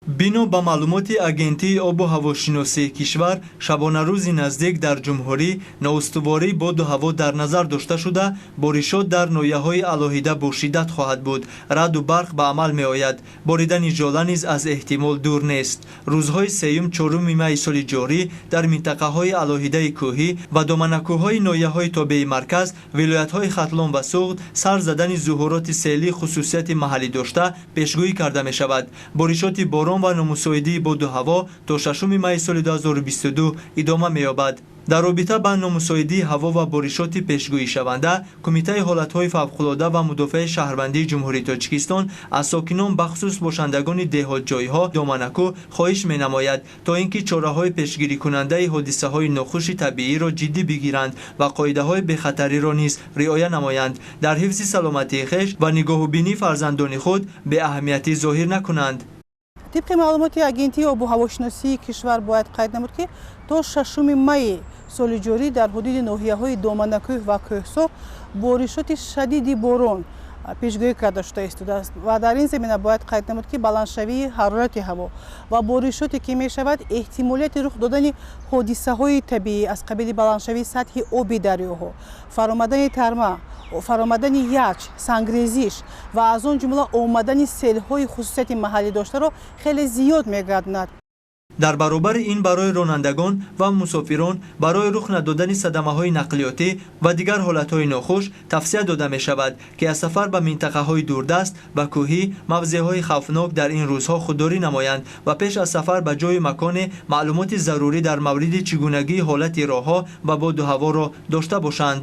Бино ба маълумоти Агентии обу ҳавошиносии кишвар, шабонарӯзи наздик дар ҷумҳурӣ ноустувории боду ҳаво дар назар дошта шуда, боришот дар ноҳияҳои алоҳида бо шиддат хоҳад буд, раъду барқ ба амал меояд, боридани жола низ аз эҳтимол дур нест. Рӯзҳои сеюм, чоруми майи соли ҷорӣ дар минтақаҳои алоҳидаи кӯҳӣ ва доманакӯҳҳои ноҳияҳои тобеи марказ, вилоятҳои Хатлон ва Суғд сар задани зуҳуроти селӣ хусусияти маҳаллӣ дошта пешгӯӣ карда мешавад. Боришоти борон ва номусоидии боду ҳаво то 6 майи соли 2022 идома меёбад. Дар робита ба номусоидии ҳаво ва боришоти пешгӯишаванда, Кумитаи ҳолатҳои фавқулода ва мудофиаи шаҳрвандии Ҷумҳурии Тоҷикистон аз сокинон, бахусус бошандагони деҳотҷойҳо, доманакӯ хоҳиш менамояд, то ин ки чораҳои пешгирикунандаи ҳодисаҳои нохуши табииро ҷиддӣ бигиранд ва қоидаҳои бехатариро низ риоя намоянд, дар ҳифзи саломатии хеш ва нигоҳубинии фарзандони худ беаҳамиятӣ зоҳир накунанд. Тибқи маълумоти Агентии обу ҳавошиносии кишвар, бояд қайд намуд, ки то 6 майи соли ҷорӣ дар ҳудуди ноҳияҳои доманакӯҳ ва кӯҳсор боришоти шадиди борон пешгӯӣ карда шуда истодааст. Ва дар ин замина бояд қайд намуд, ки баландшавии ҳарорати ҳаво ва боришоте ки мешавад, эҳтимолияти рух додани ҳодисаҳои табиӣ аз қабили баландшавии сатҳи оби дарёҳо, фаромадани тарма, фаромадани ячч, сангрезиш ва аз он ҷумла омадани селҳои хусусияти маҳаллӣ доштаро хеле зиёд мегардонад. Дар баробари ин, барои ронандагон ва мусофирон барои рух надодани садамаҳои нақлиётӣ ва дигар ҳолатҳои нохуш тавсия дода мешавад, ки аз сафар ба минтақаҳои дурдаст ва кӯҳӣ, мавзеъҳои хавфнок дар ин рӯзҳо худдорӣ намоянд ва пеш аз сафар ба ҷойи маконе маълумоти зарурӣ дар мавриди чӣ гунагии ҳолати роҳҳо ва боду ҳаворо дошта бошанд.